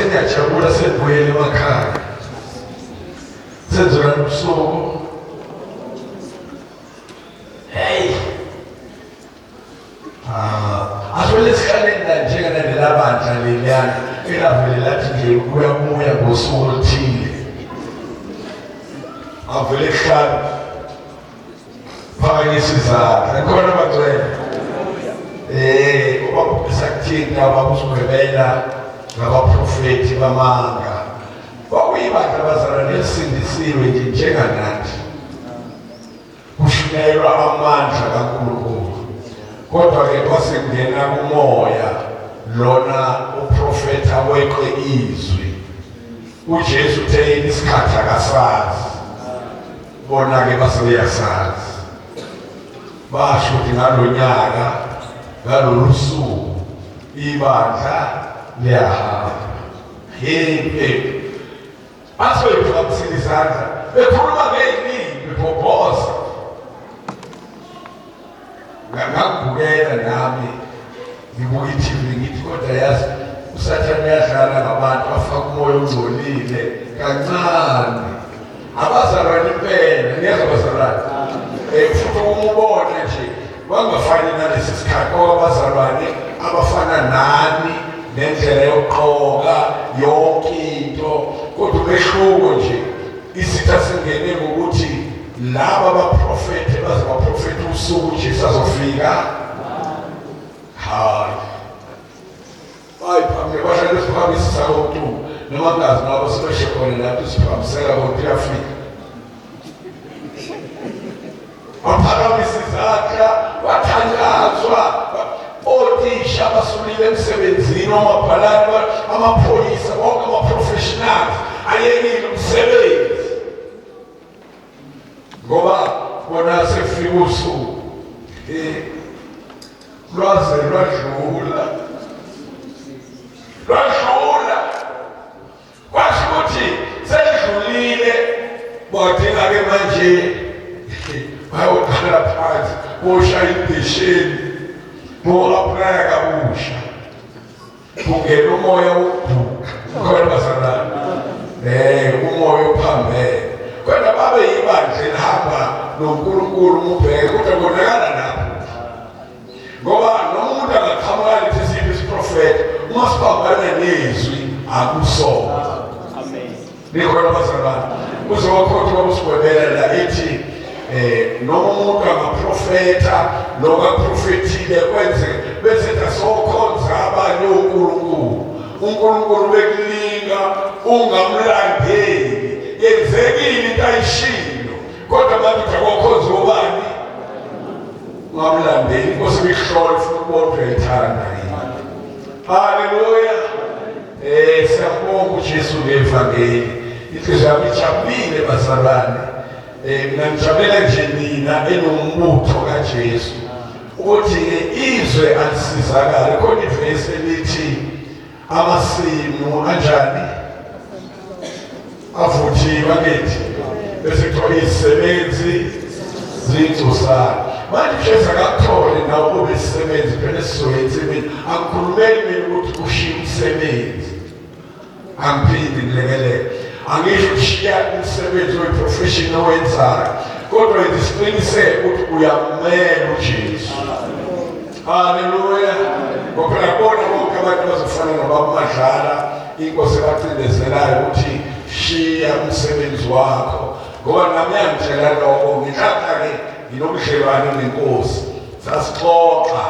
Seniyajabula senibuyele emakhaya. Senzola ubusuku. Hey. Ah, athole esihlaleni la njengalela bandla leliyana elavele lathi nje uyabuya ngosuku oluthile. Avele kuhlala phakanyisa izandla. Khona bangcwele. Eh, ubaba usakuthinta ubaba usigwebela ngabaprofethi bamanga. Kwakuyibandla abazalwane elisindisiwe nje njenganathi. Kushunyayelwa amandla kaNkulunkulu. Kodwa-ke kwase kungena kumoya lona uprofetha weqe izwi. UJesu uthe yini isikhathi akasazi. Bona-ke base beyasazi. Basho ukuthi ngalonyaka ngalolu suku ibandla liyahamba. Hey, hey. Basoyiphakamisela izandla bekhuluma ngey'limi bebhobhoza. Ngakubukela nami ngibuka i-TV ngithi kodwa yazi usathane uyadlala ngabantu afaka umoya ongcolile kancane. Abazalwane impela, niyezwa bazalwane? Futhi umubone nje Kwangafani nalesi sikhathi okwabazalwane abafana nani nendlela yokuqoka yonke into kodwa umehluko nje isitha singene ngokuthi laba baprofethe baze baprofethe usuku uJesu azofika. Hayi, bayiphamile bahlale besiphakamisisa kokutuka noma ngazi nabo sebeshe khona lapho siphakamisela kodwa uyafika waphakamisa izandla wathandazwa othisha abasulile emsebenzini omabhalane amaphoyisa wonke ama-professionals ayekile umsebenzi ngoba bona sekufika usuku um lwaze lwadlula lwadlula Kwasho ukuthi selidlulile badinga-ke manje bayoqala phansi boshaya ibhesheni bo-aplaya kabusha kungena umoya wokuduka khona bazalwane um umoya ophambene kodwa babe yibandla elihamba noNkulunkulu umubheke kodwa konakala lapho ngoba noma umuntu angaqhamuka lethi siphi isiprofetho uma siphambana nezwi akusona. Amen. Nikhona bazalwane uzowakhotha kwakusigwebela la ethi noma umuntu angaprofetha lokho aprofethile kwenze bese asokhonza abanye uNkulunkulu uNkulunkulu bekulinga ungamlandeli yenzekile into ayishilo kodwa manje uthi akokhonza ubani ungamlandeli inkosi ibihlola ifuna ukubona uyayithanda yini. Haleluya. Siyabonga uJesu ngevangeli. Inhliziyo yami ijabulile bazalwane. Mina ngijabulela nje nina enombutho kaJesu. Ukuthi-ke izwe alisizakali khona ivesi elithi amasimu anjani avuthiwe angithi bese kuthiwa izisebenzi ziyingcosana manje uJesu akakuthole nawe ube isisebenzi phela esizoya ensimini akukhulumeli mina ukuthi ushiye umsebenzi angiphindi ngilekelele angisho ukushiya umsebenzi oyiprofession owenzayo kodwa yenza isiqiniseko ukuthi uyamela uJesu. Haleluya. Ngoba uyabona bonke abantu bazofana nobaba Madlala inkosi ebacindezelayo ukuthi shiya umsebenzi wakho ngoba nami yangitshela lokho ngihlahla-ke nginobudlelwane nenkosi sasixoxa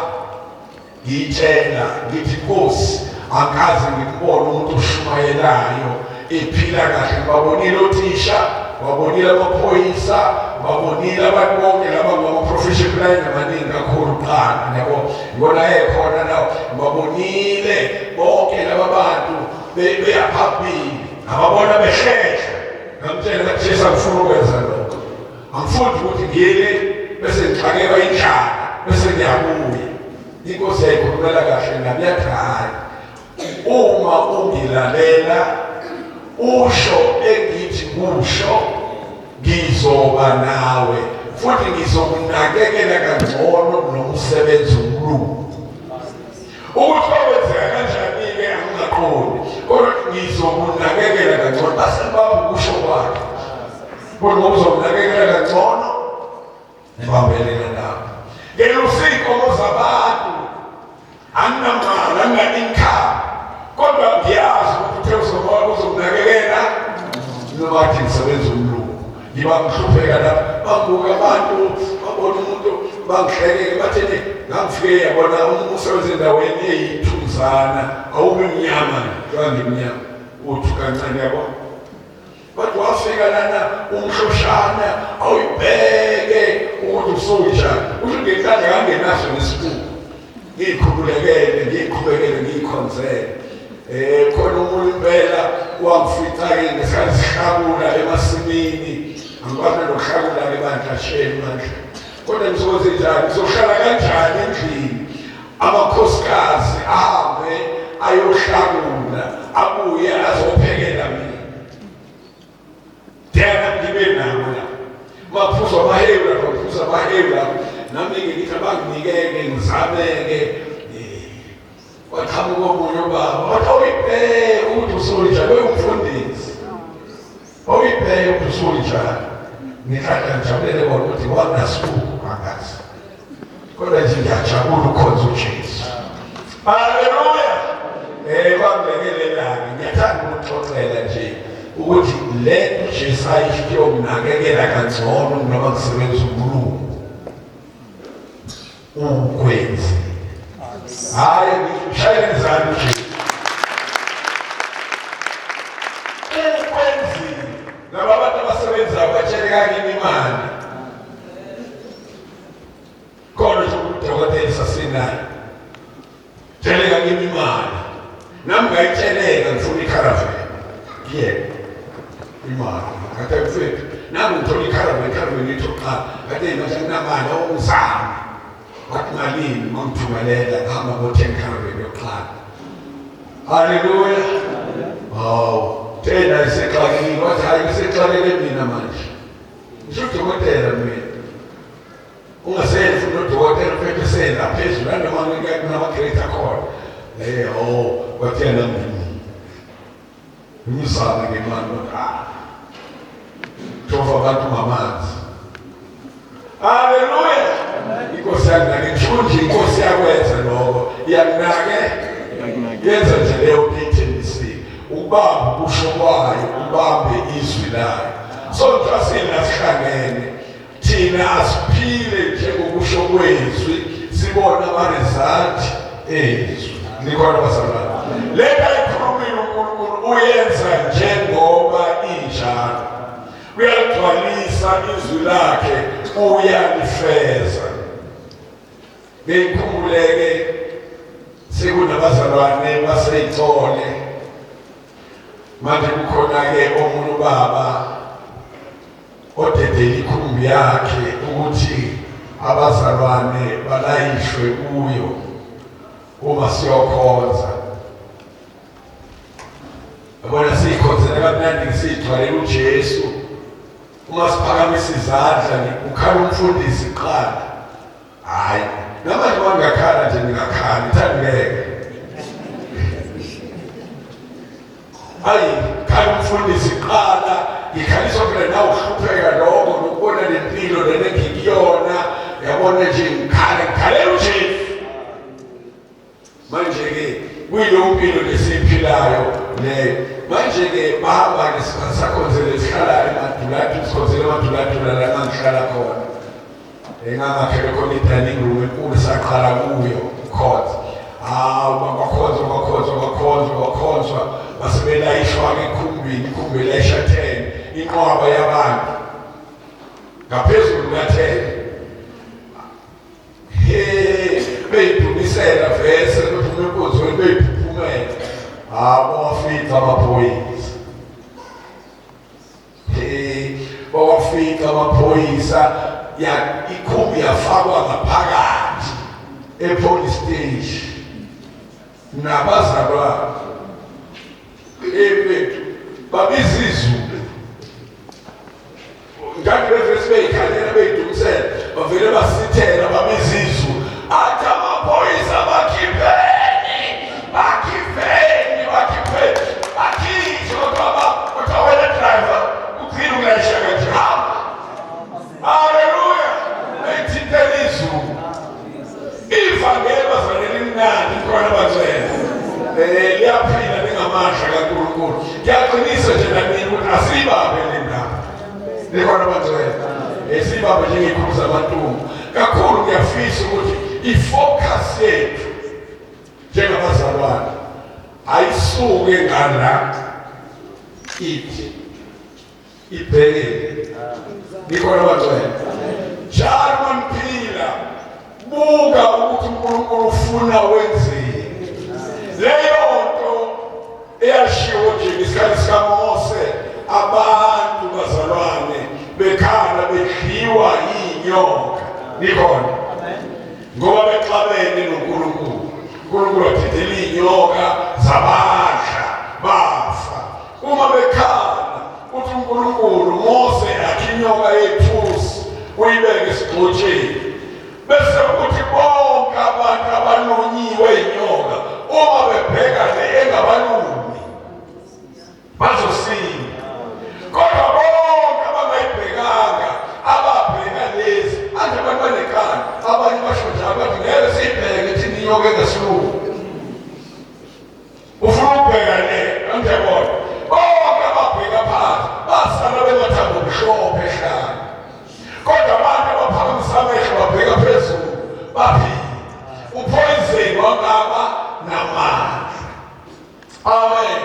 ngiyitshela ngithi nkosi angikaze ngikubone umuntu oshumayelayo ephila kahle ngibabonile othisha ngibabonile amaphoyisa ngibabonile abantu bonke laba ngama-profession line amaningi kakhulu kuqala yabo ngibona ekhona lawo ngibabonile bonke laba bantu beyaphambili ngababona behlehla ngamtshela ngathi Jesu angifuni ukwenza lokho angifuni ukuthi ngiyele bese ngixakeka indlala bese ngiyabuya inkosi yayikhulumela kahle nami yathi hhayi uma ungilalela usho engithi kusho ngizoba nawe futhi ngizokunakekela kangcono kunomsebenzi omlungu ukuthi kwenzeka kanjani-ke angingaqondi kodwa. Mase ngibamba ukusho kwakhe. Kodwa ngoba uzomnakekela kangcono ngibambelela lapho. Ngelusa iy'nkomo zabantu anginamali angina-income kodwa ngiyazi ukuthi uthe uzoba uzomnakekela noma athi ngisebenza umlungu ngiba ngihlupheka lapho bangibuka abantu babona umuntu bangihlekeke bathini ngangifike yabona umuntu usebenza endaweni eyithunzana awubi mnyama njengoba ngimnyama uthi kancane yabo Kodwa wafika lana umhloshana awuyibheke ukuthi usunjani. Usho ngenhlanhla kangenaso nesibuko. Ngikhululekele, ngiqhubekele ngikhonzele. Eh khona umuntu impela wangifica-ke ngesikhathi sihlakula emasimini. Angikwazi nokuhlakula-ke bandla shame bandla. Kodwa ngizokwenze njani? Ngizohlala kanjani endlini? Amakhosikazi ahambe ayohlakula abuye azophekela mina. Dena ngibe nabo la. Baphuza amahewu lapha, baphuza amahewu lapha. Nami-ke ngithi abanginikeke ngizameke. Kwaqhamuka omunye ubaba wathi awuyibheke ukuthi usunjani, wewumfundisi. Awuyibheke ukuthi usunjani. Ngihlala ngijabulele kona ukuthi wanginasibuko angazi. Kodwa nje ngiyajabula ukhonza uJesu. Haleluya. Eh kwangilekelelani. Ngiyathanda ukuxoxela nje ukuthi le uJesu ayisho kuyonginakekela kangcono noma ngisebenza umlungu. Ukwenzi. Hayi ngishayele izandla uJesu. Ukwenzile. Laba abantu abasebenzayo batsheleka kimi imali. Khona nje udokotela sasinaye. Tsheleka kimi imali. Nami ngayitsheleka ngifuna ikharaveni. Kuyena. Imali. Ngathi mfethu, nami ngithola ikharaveni, ikharaveni ithi uqala. Ngathi manje nginamali awungizame. Wathi malini mangithumelela ngihamba ngothenga ikharaveni yokuqala. Haleluya. Hawu, tena isexakile. Wathi hayi isexakele mina manje. Ngisho udokotela mina. Ungasenzi nodokotela uphethe sela phezulu nanoma kunama-grade akhona. Eh oh, wathena mina. Ngizame ngemali kodwa ah. Jova abantu ngamanzi. Haleluya. Inkosi yanginake ngisho nje inkosi yakwenza lokho. Iyakunake. Yenza nje leyo ithembisile. Ukubamba ukusho kwayo, ubambe izwi layo. So nje sihlangene thina asiphile njengokusho kwezwi sibone ama-result ezwi. Nikhona bazalwane? Le nto ayikhulumile uNkulunkulu uyenza njengoba injalo. Uyaligcwalisa izwi lakhe, uyalifeza. Ngikhumbuleke sekunabazalwane baseyithole manje kukhona-ke omunye ubaba odedela ikhumbi yakhe ukuthi abazalwane balayishwe kuyo uma siyokhonza. Yabona siyikhonzela kamnandi siyithwalela uJesu. Uma siphakamisa izandla kukhala umfundisi kuqala. Hayi, namanje uma ngingakhala nje ngingakhala, ithanda ngeke. Hayi, khala umfundisi kuqala, ngikhaliswa phela nawe uhlupheka lokho nokubona lempilo lena engikuyona, yabona nje ngikhala ngikhalela uJesu. Manje-ke kuyileyo mpilo lesiyiphilayo leyo. Manje-ke bahamba-ke sakhonzele sihlala emaduladula, sikhonzele emaduladula la engangihlala khona. Engangakhele khona i-dining room enkulu saqala kuyo ukukhonza. Hawu kwakhonzwa kwakhonzwa kwakhonzwa kwakhonzwa base belayishwa-ke ekhumbini, ikhumbi elayisha 10, inqwaba yabantu ngaphezulu kuka-10. He, beyidumisela vese bephuma enkonzweni beyiphuphumela. Hawu bawafica amaphoyisa. He, bawafica amaphoyisa ya ikhumbi yafakwa ngaphakathi epolice station nabazalwane ebethu babiza izulu Ngani bevele beyikhalela beyidumisela bavele basithela babiza izulu athi amaphoyisa bakhipheni bakhipheni bakhipheni bakhishwe kodwa kodwa Liyaphila lingamandla kaNkulunkulu. Ngiyaqinisa nje nanini ukuthi asiyibambe le ndaba. Nikhona bangcwele. Siyibambe njengekhulu zamantungu. Kakhulu ngiyafisa ukuthi ifocus yethu njengabazalwane ayisuke ngala ithi ibhekele nikhona bangcwele njalo uma niphila buka ukuthi uNkulunkulu ufuna wenzeni leyo nto eyashiwo nje ngesikhathi sikaMose abantu bazalwane bekhala bedliwa yinyoka nikhona ngoba bexabene noNkulunkulu uNkulunkulu wathethela iy'nyoka zabadla bafa Uma bekhala uthi uNkulunkulu Mose akhe inyoka yethusi uyibeke esigxotsheni bese kuthi bonke abantu abalunyiwe inyoka uma bebheka le engabalumi bazosinda kodwa bonke abangayibhekanga ababheka lezi anje abantu banenkani abanye basho njalo bathi ngeke siyibheke thina inyoka engasilumi Ufuna ukubheka le angiyabona. Bonke ababheka phansi basala bemathambo mhlophe ehlane. Kodwa abantu abaphakamisa amehlo babheka phezulu baphila. Uphoyizeni wangaba namandla. Amen.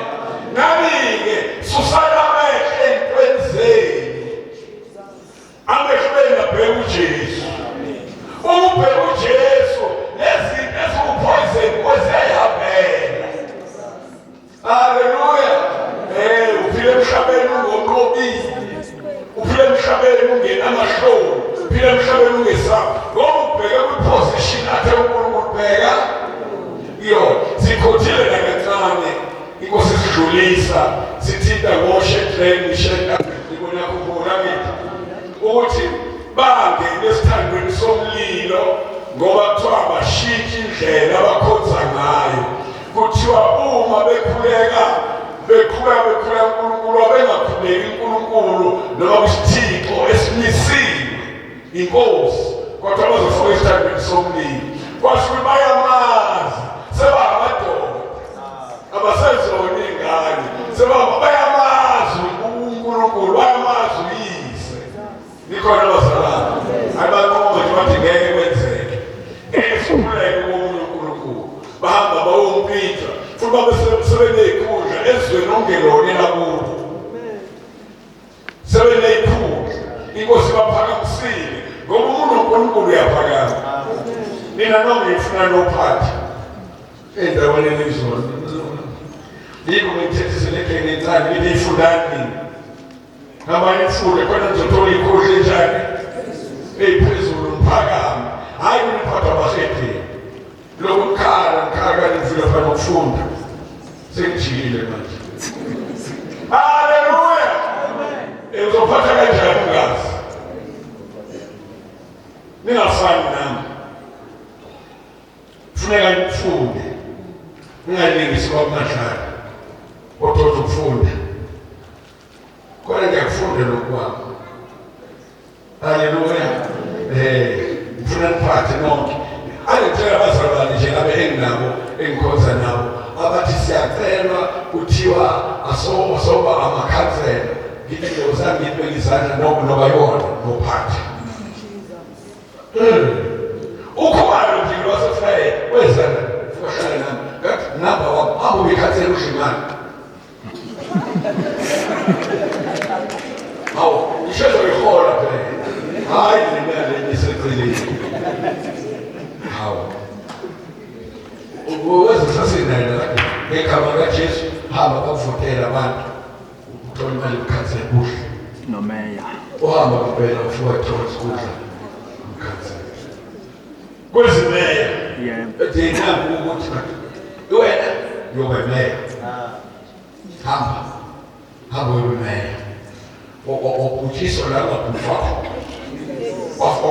Nani-ke susani amehlo ey'ntweni zenu. Amehlo enu abheka uJesu. Uma ubheka uJesu, lezi eziwuphoyizeni kweziyayihambela. Haleluya. Uphila emhlabeni ungonqobile. Uphila emhlabeni ungenamahloni. Uphila emhlabeni ungesabi. Ngoba ubheke kwiposition athe uNkulunkulu bheka kuyona. Sikhothile nakancane. Inkosi isidlulisa sithinta ngoshetreni sheta ngibonakhumbula ngithi ukuthi bangene esithandweni somlilo ngoba kuthiwa bashintsha indlela abakhonza ngayo kuthiwa uma bekhuleka bekhuleka bekhuleka uNkulunkulu abengakhuleki uNkulunkulu noma kwisithixo esimisiwe inkosi kodwa bazofaka esithandweni somlilo kwasho ukuthi bayamazi sebangamadoda abasezona iy'ngane sebaba bayamazi uNkulunkulu bayamazi uyise nikhona abazalwane abanqoba nje bathi ngeke kwenzeke ngeke sikhuleke komunye uNkulunkulu bahamba bayompintsha futhi babe sebeney'khundla ezweni okungelona elakubo sebeneyikhundla inkosi baphakamisile ngoba umuntu uNkulunkulu uyaphakama nina nonke ngifuna nophathi endaweni enizona yikho ngithethise negenge encane ngithi ifundani nina ngabanye nifunde khona nizothola ikhundla enjani eyiphezulu niphakame hhayi kuniphathwa abahedeni lokhu ngikhala ngikhala kanti ngifika fana nokufunda sengijikile manje haleluya uzophatha kanjani ungazi ningafani nami funeka nifunde ningalingisi kwakumadlala kodwa ukufunda Kodwa ngiyakufunda lokhu kwami. Haleluya. Ngifuna niphathe nonke. Angitshela abazalwane nje abe enginabo engikhonza nabo abathi siyacelwa kuthiwa asoba amakhansela. Ngithi wozani ngibeke izandla noma noba yona nophathe. Ukhumalo nje lwasefrayela wezana wahlala nami. Ngathi namba wami hamba ubikhansela udle imali. Hawu, isheshe uyihola phela. Hayi le mali eseceleni. Hawu. Uwezisasinayo la ngegama kaJesu hamba bakuvotela abantu uthola imali yokukhansela kuhle. Nomeya. Uhamba kuphela ufika uthola isikudla ukhansela. Kwezimeya. Yebo. Ethi nangu ukuthi wena yoba meya. Hamba. Hamba uyobe meya. Wabhujiswa la wabhujwa khona. Wafo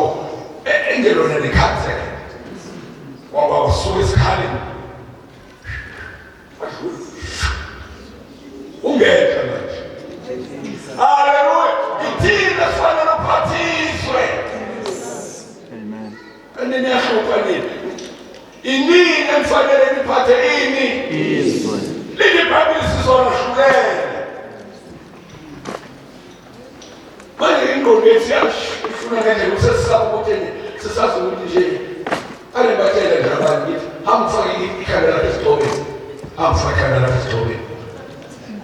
engelona nekhansela. Wasuka esikhaleni. Ungenhla manje. Haleluya. Ithina sifanele uphathiswe. Amen. Kanti niyahlupha nini? Inini enifanele niphathe ini? Izwe. Angifake ikhanda lapha esigxobeni.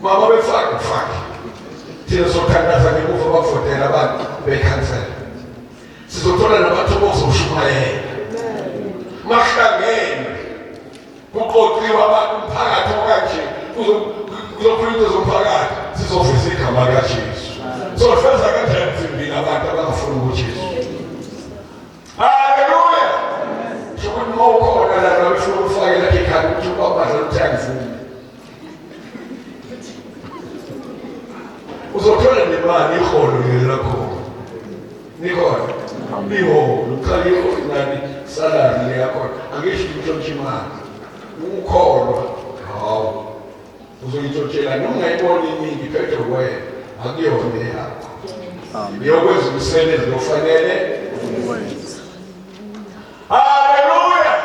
Mama befake ngifake. Thina sothandaza ngemuva bakuvotela abantu bekhansela. Sizothola nabathuba ozoshumayela. Mahlangene kuqoqiwe abantu umphakathi okanje kuzokhuluma into zomphakathi sizofisa igama likaJesu. Sofeza kanjani mvimbile abantu abangafuni uJesu? Haleluya! Shukuthi uma ukhona la befuna ukufakela ikhanda ukuthi ubabadla ukuthi angivumi. Uzothola nemali iholo leli lakhona. Nikhona? Iholo, uqala iholo nani salary le yakhona. Angisho ukuthi untshontshe imali. Ukukholwa. Hawu. Uzoyitshontshela noma ungayibona iningi iphethwe kuwena. Akuyona eyakho. Iyokwenza umsebenzi ofanele Uwenze. Haleluya!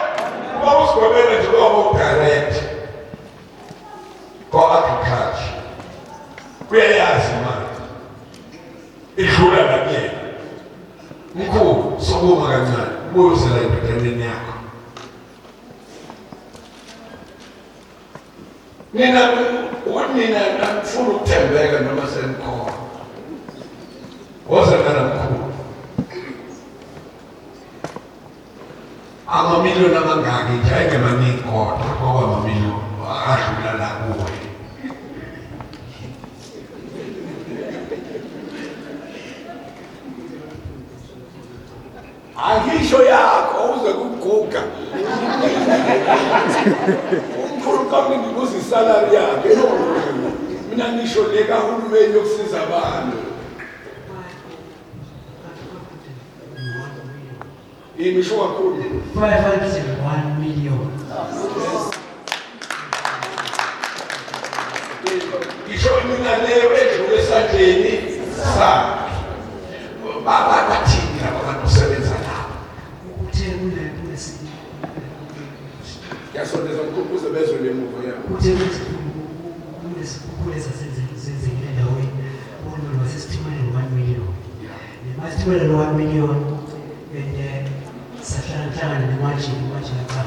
Uma usigwebele nje kwaba udirect kwa-agriculture uyayazi imali idlula nakuyena. Mkhulu, sukuma kancane ubuyozela endodaneni yakho. Nina ukuthi nina anifuni ukuthembeka noma senikhona. Woza ngana mkhulu. Amamiliyoni amangaki nje ayengemaningi kodwa kwaba amamiliyoni adlula la kuwe. Angisho yakho uze kuguga. Umkhulu qami ngibuza isalary yakhe. Mina ngisho le kahulumeni yokusiza abantu. Imisho kakhulu. 501 million. Ngisho mina leyo edlule esandleni sakhe. Baba bathini laba bantu osebenza nabo? Uthe kule kulesi Ngiyasondeza mkhulu kuze bezwe lemuva yakho. uthe kulesi senzekile endaweni uhulumeni wasesithumele ngo-1 million. Basithumele lo 1 million and sahlala hlangana nemajini imajini cha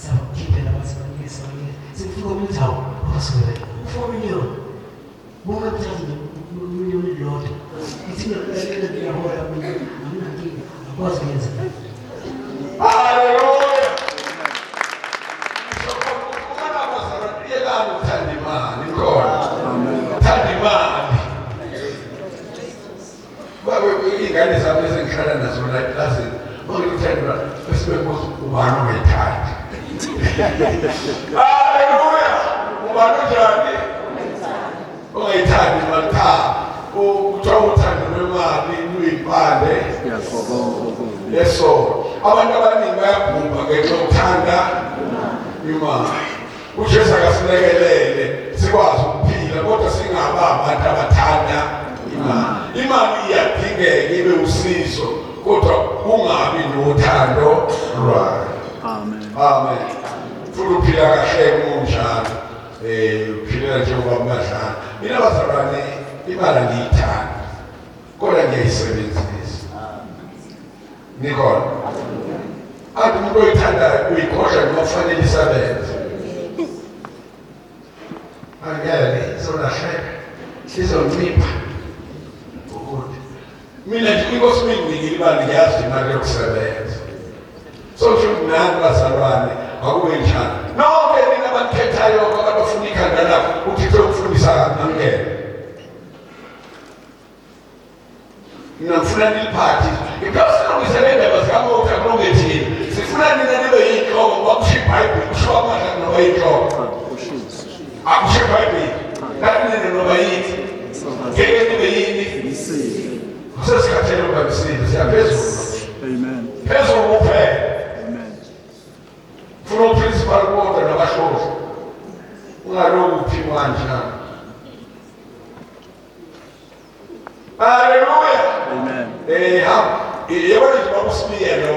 sabakhiphela bathi banike sabanike sekufika ukuthi hawu abasukela u-4 million bonke kuthatha nje million elilodwa ithi ngiyakulalela ngiyahola mina anginankinga akwazi kuyenza. Haleluya. Umana bazalwane yekani ukuthanda imali khona. Thanda imali. Babe iy'ngane zami esengihlala nazo la eplazini ongithanda imali bese bebuza ubani ongayithandi. Haleluya. Ubani unjani? Ongayithandi imali cha. Kuthiwa uthando lwemali luyimpande yesono. Abantu abaningi bayabhubha ngenxa yokuthanda imali. UJesu akasilekelele sikwazi ukuphila kodwa singaba abantu abathanda imali. Imali iyadingeka ibe usizo kodwa ungabi nothando lwayo. Amen. Amen. Futhi uphila kahle kunjalo. Uphilela njengoba umadlala. Mina bazalwane imali angiyithandi kodwa ngiyayisebenzisa. Nikhona? Athi umuntu oyithandayo uyikhohlwa noma kufanele isebenze. Angeke izolahleka, izoncipha. Ukuthi mina nje inkosi uyinginikile imali ngiyazi imali yokusebenza. So kusho ukuthi nani bazalwane akube njalo. Nonke nina abanikhethayo abantu abafuna ikhanda lakho uthixo ukufundisa namkela. Mina ngifuna niliphathe. Because silungise le ndaba zikaMotha kulunge thina. Sifuna nina nibe yinhloko ngoba kusho iBhayibheli kusho amandla noba yinhloko. Akusho iBhayibheli. Kanti nina noba yini? Ngeke nibe yini? Sesikhathele ukuba msile siyaphezulu. Amen. Phezulu kuphela. Amen. Funa uprincipal kodwa nabahlosi. Ungalokhu uphiwa njalo. Haleluya. Amen. Ha. Yebo nje baba usibiye lo.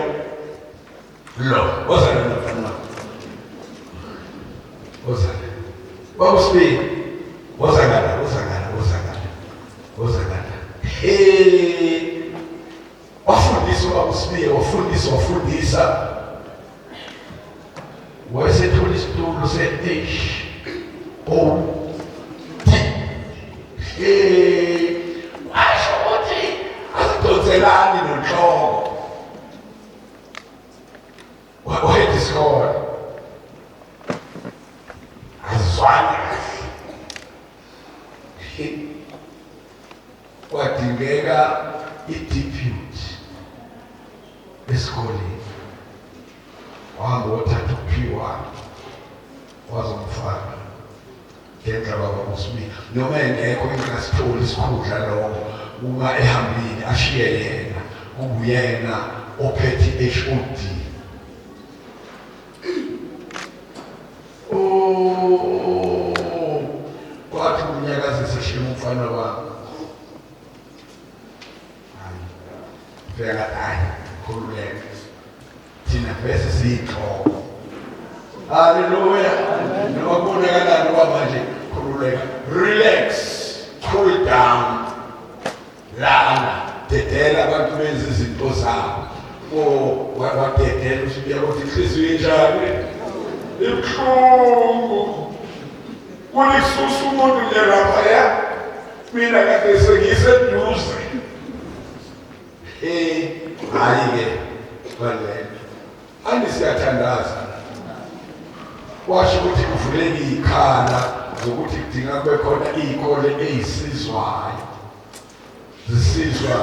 Lo, ozana nomfana. Ozana. Baba usibiye. Ozangana, ozangana, ozangana. Ozangana. Hey. Wafundisa ubaba usibiye, wafundisa, wafundisa. Wayesethola isitulo se-H. O D. Eh, washo ukuthi asidonselani nonhloko. Wahead isikole. Azwani kahle. Kwadingeka i-deputy esikoleni. Wahamba wothatha uphiwa wazomfaka ngenhla baba uSibili noma engekho engasitholi isikhundla lokho uma ehambile ashiye yena kuyena ophethe i-HOD. Oh, kwathi umnyakazisa shima umfana wami. Hayi, fika hayi, khululeka. Thina bese siyinhloko. Haleluya. Noma kubonakalani kwamanje, khululeka. Relax, cool down. Lana dedela abantu benze izinto zabo. Oh, wadedela usibiya ukuthi inhliziyo injani? Ibuhlungu. Kulisusa umuntu nje laphaya. Mina kade sengiseduze. Eh, hayi ke baleka. Ani siyathandaza. Kwasho ukuthi kuvuleke ikhala zokuthi kudinga kube khona izikole ezisizwayo. Zisizwa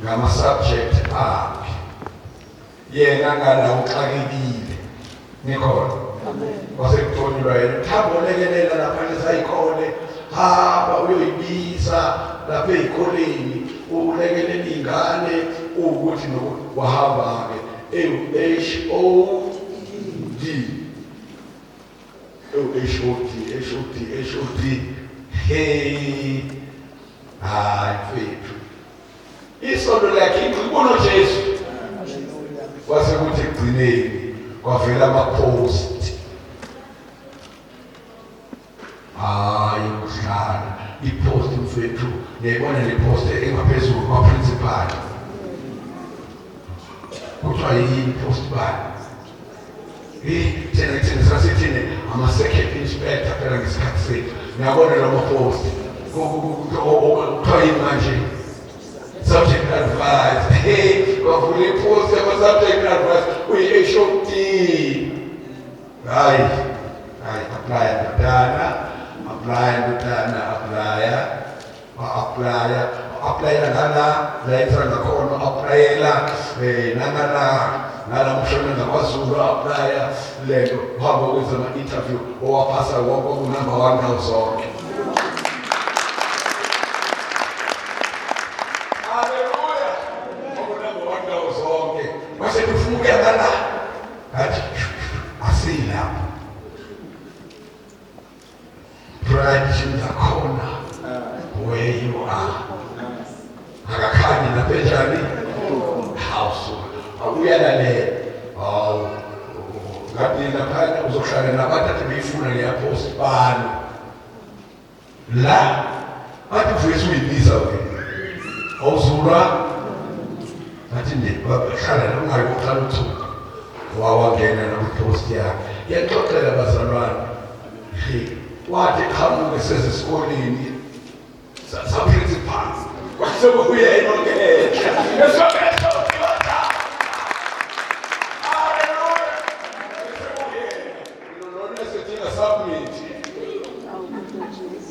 ngama subject akhe. Yena ngala uxakekile. Nikhona. Kwase kuthonyulwa yena uthamba olekelela lapha lesayikole hamba uyoyibiza lapha ezikoleni ulekelela ingane ukuthi wahamba ke ewu H O D ewu H O D H O D H O D. Hey, hayi mfethu, isondo lakhe ingcibona uJesu. Kwase kuthi ekugcineni kwavela ama-post. Hayi, ukudlala i-post mfethu, ngiyayibona le post engaphezulu kwa-principal, kuthiwa yini post bani? Eh, thina sasithini ama-second inspector phela ngesikhathi sethu. Ngiyabona lo ma-post kuthiwa yini manje? Subject advice. Hey, bavula i-post yama-subject advice, uyi-HOD. Hayi hayi, apply ndodana, apply ndodana, applya, wa-applya, applyela ngala la yenza ngakhona, applyela nangala ngala mshona ngakwaZulu, applya lento, uhamba ukwenza ama-interview, owaphasa wonke, okunumber 1 ngawo zonke. Haleluya, okunumber 1 ngawo zonke. Kwase kufuna ukuya ngala, ngathi asilapho, right in the corner where you are. Akakhanyi lapha enjani house, awuyalalela. Hawu, ngathi laphana uzohlala nabantu ade beyifuna leya post bani la, bathi uvuyisa uyibiza wena awuzulwa. Ngathi nje hlala la, ungayi koqala uthuka. Wawangena nakwipost yakhe, yaxoxela bazalwane. He, wathi qhamuke sezesikoleni sa-principal, kwase kuyena ongehla. Haleluya, lona esedinga submit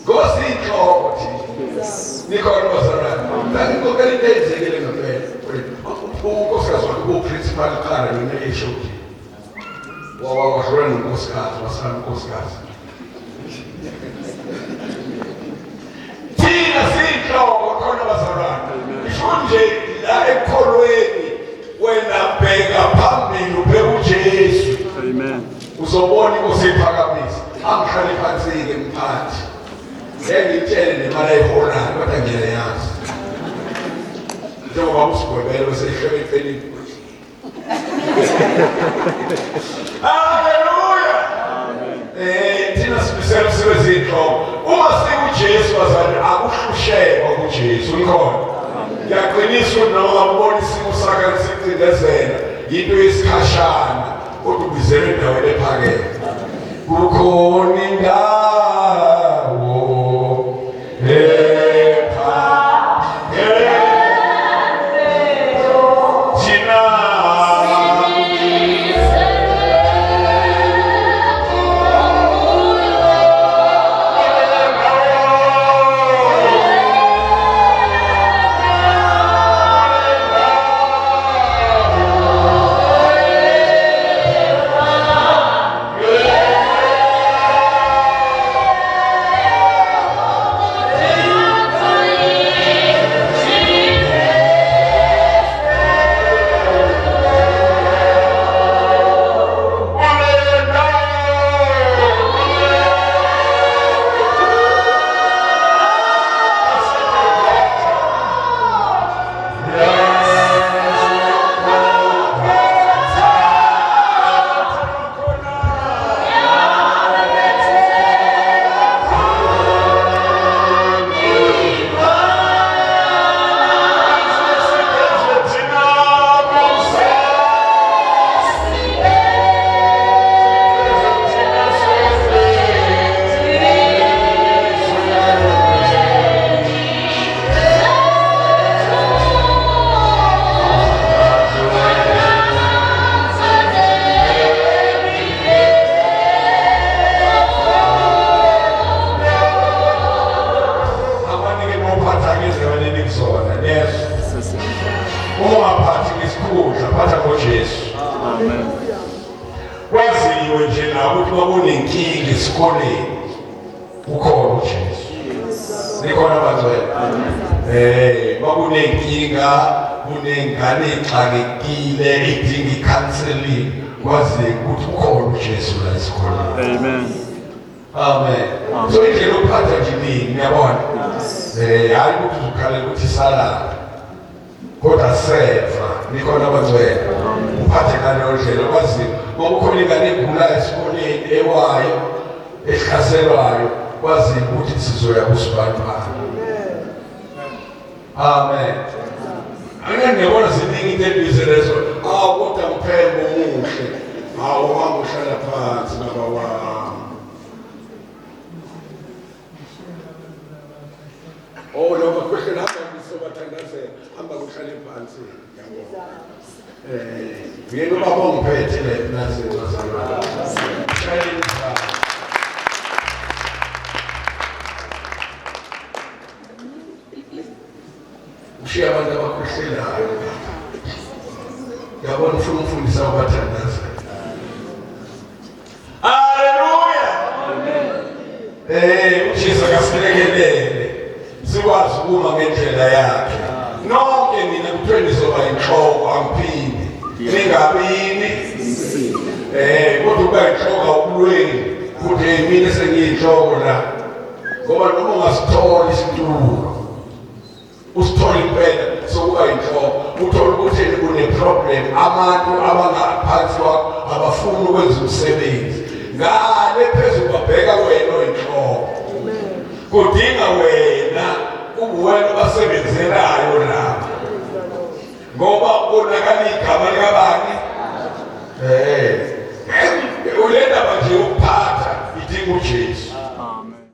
ngosiyinhloko thina. Nikhona bazalwane? Ngangixoxela into eyenzekile ngempela. Unkosikazi wakhe uwu-principal kuqala, yona e-HOD. Wahlulwa nonkosikazi, wasala unkosikazi. Thina siyinhloko khona bazalwane. Ngisho nje la ekukholweni, wena bheka phambili, ubheke uJesu. Amen. Uzobona inkosi iphakamisa. Angihlale phansi-ke mphathi, ngeke ngitshele nemali ayiholayo, kodwa ngiyayazi njengoba usigwebele beseyihlele eceleni. Haleluya. Thina simisela umsebenzi inhloko uma sikuJesu bazalwane, akuhlushekwa kuJesu. Ikhona ngiyaqinisa ukuthi noma ngabona isimo sakhe sicindezela, yinto yesikhashana, kodwa ubizelwe endaweni ephakeme. Kukhona indawo epha thina. Abanike bophatha ngezibane nikuzona yesu. Uma ungaphathi ngesikhundla, phatha ngoJesu. Amen. Kwaziwe nje na ukuthi kwakunenkinga esikoleni, ukhona uJesu. Nikhona bangcwele? Kwakunenkinga, kunengane exakekile edinga i-counseling, kwaziwe ukuthi ukhona uJesu la esikoleni. Amen. Amen. So indlela yokuphatha nje iningi, uyabona, hayi ukuthi uzokhalela ukuthi salad, kodwa seva. Nikhona abangcwele? Uphathe ngaleyo ndlela, kwaziwe uma kukhona ingane egulayo esikoleni, ewayo, ehlaselwayo, kwaziwe ukuthi sizoya kusibanibani. Amen. Angeke ngiyabona ziningi into ebize lezo. Awu, kodwa mphembo omuhle. Hawu, hamba uhlala phansi baba wami. Oh, noma khwehlela, hamba ngisobathandazela, hamba kuhlale phansi, yabo. Ngeke ubaba ongiphethe le nazi bazalwane. Shayela izandla. Ushiya abantu abakhwehlelayo lapha. Yabona, ufuna umfundisi abathandazela. Haleluya. UJesu akasilekelele. Sikwazi ukuma ngendlela yakhe. Nonke nina kuthiwe nizoba inhloko, angiphindi. Ningabini. Kodwa ukuba inhloko awukulweni. Kuthi mina sengiyinhloko la. Ngoba noma ungasithola isitulo, usithola impela sokuba yinhloko, uthola ukuthi kune-problem, abantu abangaphansi kwakho abafuni ukwenza umsebenzi ngale phezulu, babheka wena oyinhloko. Kudinga wena kubuwena obasebenzelayo lapho, ngoba konakala igama likabani.